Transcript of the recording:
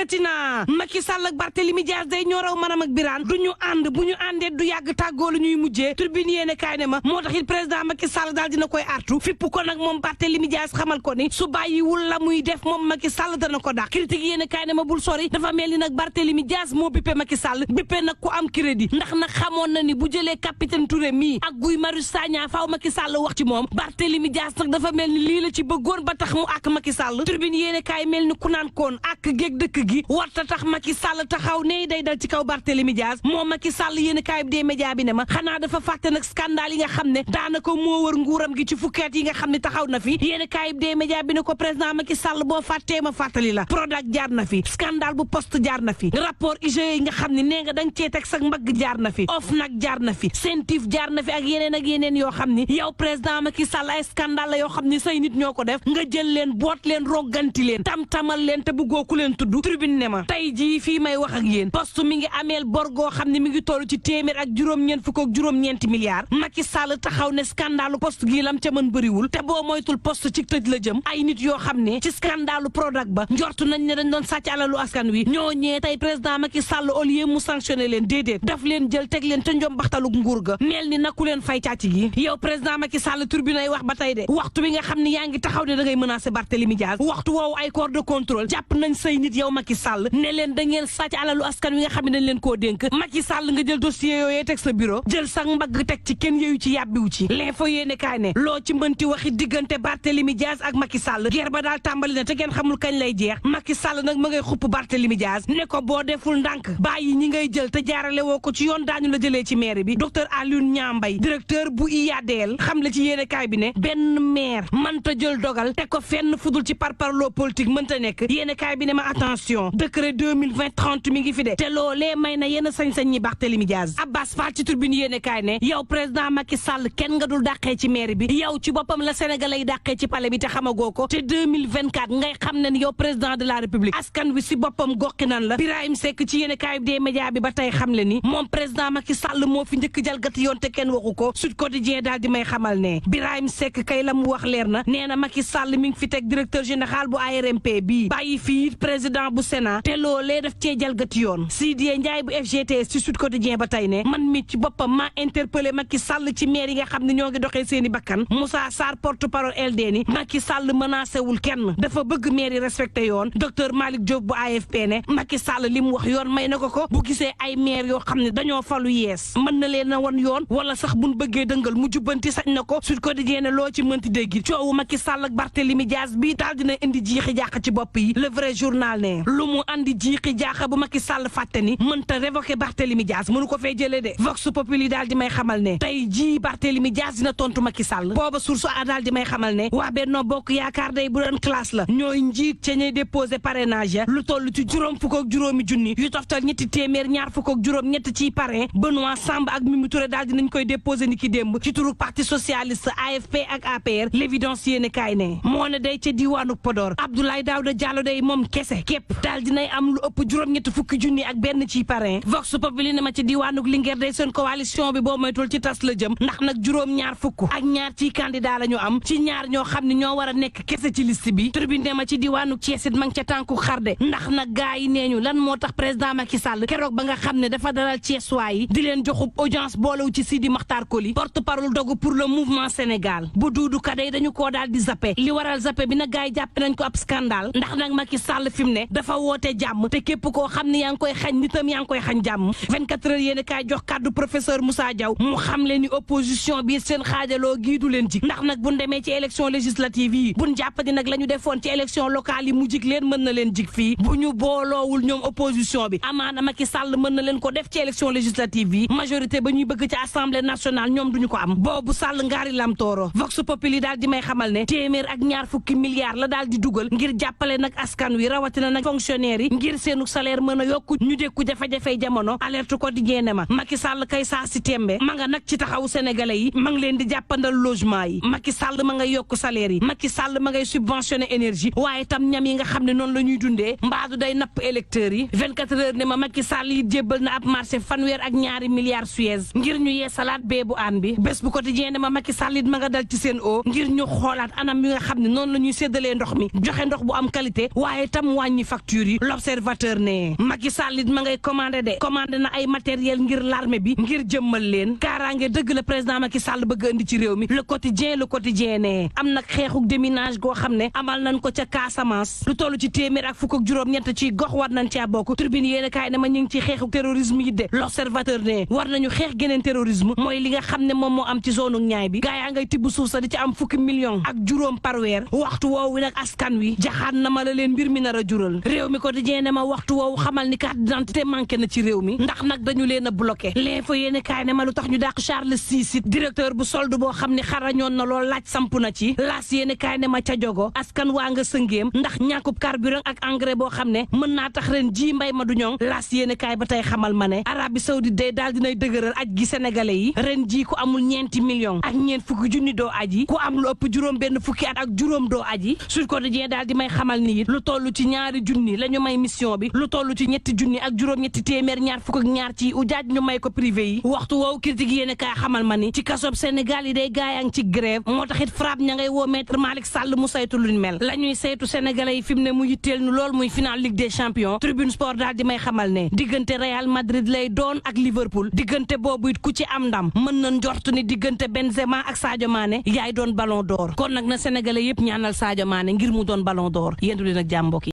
yëkkati na Macky Sall ak Barthélémy Dias day ñoo raw manam ak Birane du ñu ànd bu ñu àndee du yàgg tàggoo la ñuy mujjee Tribune yéene kaay ne ma moo tax it président Macky Sall daal dina koy artu fipp ko nag moom Barthélémy Dias xamal ko ni su bàyyiwul la muy def moom Macky Sall dana ko dàq critique yéene kaay ne ma bul sori dafa mel ni nag Barthélémy Dias moo bippe Macky Sall bippe nag ku am crédit ndax nag xamoon na ni bu jëlee capitaine Touré mii ak Guy Marius Sagna faaw Macky Sall wax ci moom Barthélémy Dias nag dafa mel ni lii la ci bëggoon ba tax mu ak Macky Sall Tribune yéene kaay mel ni ku naan koon ak géeg dëkk gi warta tax Macky Sall taxaw ne day dal ci kaw Barthélémy Dias moom Macky Sall yéene kaay bi dee média bi ne ma xanaa dafa fàtte nag scandale yi nga xam ne daanaka moo wër nguuram gi ci fukkeet yi nga xam ne taxaw na fi yéene kaay bi dee média bi ne ko président Macky Sall boo fàttee ma fàttali la Prodac jaar na fi scandale bu poste jaar na fi rapport IGE yi nga xam ne nee nga danga cee teg sa mbagg jaar na fi OFNAC jaar na fi CENTIF jaar na fi ak yeneen yoo xam ni yow président Macky Sall ay scandale la yoo xam ni say nit ñoo ko def nga jël leen boot leen rogganti leen tam-tamal leen te bëggoo ku leen tudd Tribune ne ma tey jii fii may wax ak yéen poste mi ngi ameel bor goo xam ne mi ngi toll ci téeméer ak juróom-ñeent fukk ak juróom-ñeenti milliards Macky Sall taxaw ne scandalu poste gii lam ca mën bëriwul te boo moytul poste ci tëj la jëm ay nit yoo xam ne ci scandalu Prodac ba njortu nañ ne dañ doon sàcc alalu askan wi ñoo ñee tey président Macky Sall au lieu mu sanctionné leen déedéet daf leen jël teg leen te njom baxtalu nguur ga mel ni naku leen fay càcc gi yow président Macky Sall Tribune ay wax ba tey de waxtu bi nga xam ne yaa ngi taxaw ne da ngay menacer Barthélémy Dias waxtu woowu ay corps de contrôle jàpp nañ say nit yow Macky Sall ne leen da ngeen sàcc alalu askan wi nga xam ne dañ leen koo dénk Macky Sall nga jël dossier yooyee teg sa bureau jël sa mbagg teg ci kenn yooyu ci yàbbiwu ci l'info yéene kaay ne loo ci mënti waxi diggante Barthélémy Dias ak Macky Sall guerre ba daal tàmbali na te kenn xamul kañ lay jeex Macky Sall nag ma ngay xupp Barthélémy Dias ne ko boo deful ndànk bàyyi ñi ngay jël te jaarale woo ko ci yoon daañu la jëlee ci maire bi docteur Alioune Niambay directeur bu IADL xam la ci yéene kaay bi ne benn maire mënta jël dogal te ko fenn fudul ci parparloo politique mënta nekk yéene kaay bi ne ma attention décret 2020-30 mi ngi fi de te loolee may na yenn sañ-sañ ñi Barthélémy Dias Abbas Fall ci Tribune yéene kaay ne yow président Macky Sall kenn nga dul dàqee ci maire bi yow ci boppam la Sénégalais yi dàqee ci palais bi te xamagoo ko te 2024 ngay xam ne ni yow président de la République askan wi si boppam goxi nan la Birahim Seck ci yéene kaay bi des médias bi ba tey xam le ni moom président Macky Sall moo fi njëkk jalgati yoon te kenn waxu ko Sud Quotidien daal di may xamal ne Birahim Seck kay la mu wax leer na nee na Macky Sall mi ngi fi teg directeur général bu ARMP bii bàyyi fii président bu Sénat te loolee daf cee jalgati yoon Sidya Ndiaye bu FGTS ci Sud Quotidien ba tey ne man mi ci boppam maa interpellé Macky Sall ci maire yi nga xam ne ñoo ngi doxee seeni bakkan Moussa Sarr porte-parole LD ni Macky Sall menacé wul kenn dafa bëgg maire yi respecté yoon docteur Malick Diop bu AFP ne Macky Sall li mu wax yoon may na ko bu gisee ay maire yoo xam ne dañoo falu yees mën na leen a wan yoon wala sax buñ bëggee dëngal mu jubbanti sañ na ko Sud Quotidien ne loo ci mënti dégg coowu Macky Sall ak Barthélémy Dias bi daal dina indi jiixi jaaxa ci bopp yi le vrai journal ne lu mu andi jiixi jaaxa bu Macky Sall fàtte ni mënta révoquer Barthélémy Dias mënu ko fee jëlee de Vox Populi daal di may xamal ne tey jii Barthélémy Dias dina tontu Macky Sall booba source a daal di may xamal ne waa Benno Bokk Yaakaar day bu doon classe la ñooy njiit ca ñuy déposé parrainage lu toll ci juróom fukk ak juróomi junni yu toftal ñetti téeméer ñaar fukk ak juróom ñett ciy parrain Benoît Samb ak Mimi Touré daal dinañ koy déposé ni ki démb ci turu parti socialiste AFP ak APR l'évidence yéene kaay ne moo ne day ca diwaanu Podor Abdoulaye Daouda Diallo day moom kese képp daal dinay am lu ëpp juróom-ñetti fukki junni ak benn ciy parrain Vox Populi ne ma ci diwaanu Linguère day seen coalition bi boo moytul ci tas la jëm ndax nag juróom-ñaar fukk ak ñaar ciy candidat la ñu am ci ñaar ñoo xam ne ñoo war a nekk kese ci liste bi Tribune ne ma ci diwaanu Thiès it ma ngi ca tànku xarde ndax nag gaa yi nee ñu lan moo tax président Macky Sall keroog ba nga xam ne dafa dalal Thiès waay di leen joxub audience boolewu ci Sidi Makhtar Koli porte-parole dogu pour le mouvement Sénégal bu Doudou Ka day dañu koo daal di zappe li waral zappe bi nag gaa yi jàppe nañ ko ab scandale ndax nag Macky Sall fi mu ne dafa woote jàmm te képp koo xam ne yaa ngi koy xañ nitam yaa ngi koy xañ jàmm 24 heures yéen kaay jox kàddu professeur Moussa Diaw mu xam leen ni opposition bi seen xaajaloo gii du leen jig ndax nag buñ demee ci élection législative yi buñ jàppadi nag la ñu defoon ci élection locale yi mu jig leen mën na leen jig fii bu ñu booloowul ñoom opposition bi amaana Macky Sall mën na leen ko def ci élection législative yi majorité ba ñuy bëgg ci assemblée nationale ñoom duñu ko am boobu Sall ngaari lam tooro Vox Populi daal di may xamal ne téeméer ak ñaar fukki milliards la daal di dugal ngir jàppale nag askan wi rawatina nag fonctionnaire yi ngir seenu salaire mën a yokku ñu dékku jafe-jafey jamono alerte ko di génne ma Macky Sall kay saa si tembe ma nga nag ci taxawu sénégalais yi ma ngi leen di jàppandal logement yi Macky Sall ma ngay yokk salaire yi Macky Sall ma ngay subventionné énergie waaye tam ñam yi nga xam ne noonu la ñuy dundee mbaadu day napp électeurs yi 24 heures ne ma Macky Sall yi jébbal na ab marché fanweer ak ñaari milliards Suez ngir ñu yee salaat bee bu aan bi bés bu quotidien ne ma Macky Sall it ma nga dal ci seen o ngir ñu xoolaat anam yi nga xam ne noonu la ñuy séddalee ndox mi joxe ndox bu am qualité waaye tam wàññi facture infrastructure yi l'observateur ne Macky Sall it ma ngay commandé na ay matériel ngir l'armée bi ngir jëmmal leen kaaraange dëgg la président Macky Sall bëgg andi ci réew mi le quotidien ne am nag xeexuk déminage goo xam ne amal nañ ko ca Casamance lu toll ci téeméer ak fukk ak juróom-ñett ci gox war nañ caa bokk tribune yéen kaay ne ma ñu ngi ci xeexuk terrorisme yi de l'observateur ne war nañu xeex geneen terrorisme mooy li nga xam ne moom moo am ci zone ñaay bi gaa yaa ngay tibb suuf sa di ci am fukki million ak juróom par weer waxtu woowu nag askan wi jaxaan na ma la leen mbir mi nar a jural réew mi quotidien ne ma waxtu woowu xamal ni carte d'identité manqué na ci réew mi ndax nag dañu leen a bloqué l'info yéen kaay ne ma lu tax ñu dàq Charles Cissé directeur bu solde boo xam ne xarañoon na lool laaj samp na ci laas yéen kaay ne ma ca jogo askan waa nga sëngéem ndax ñàkkub carburant ak engrais boo xam ne mën naa tax ren ji mbay ma du ñoŋ laas yéen kaay ba tey xamal ma ne Arabie Saoudite day daal dinay dëgëral aj gi sénégalais yi ren ji ku amul ñeenti millions ak ñeent fukki junni doo aji ku am lu ëpp juróom benn fukki at ak juróom doo aji Sud Quotidien daal di may xamal ni it lu toll ci ñaari junni la ñu may mission bi lu toll ci ñetti junni ak juróom ñetti téeméer ñaar fukk ak ñaar ci ujaaj ñu may ko privé yi waxtu woowu critique yéen kaay xamal ma ni ci kasob Sénégal yi day gaayang ci grève moo taxit FRAPP ña ngay woo maître Malick Sall mu saytu luñ mel la ñuy saytu sénégalais yi fi mu ne mu yitteel nu lool muy final Ligue des Champions Tribune Sport daal di may xamal ne diggante Real Madrid lay doon ak Liverpool diggante boobu it ku ci am ndam mën na njort ni diggante Benzema ak Sadio Mané yaay doon ballon d'or kon nag na sénégalais yëpp ñaanal Sadio Mané ngir mu doon ballon d'or yéen du leen ak jàmm mbokk yi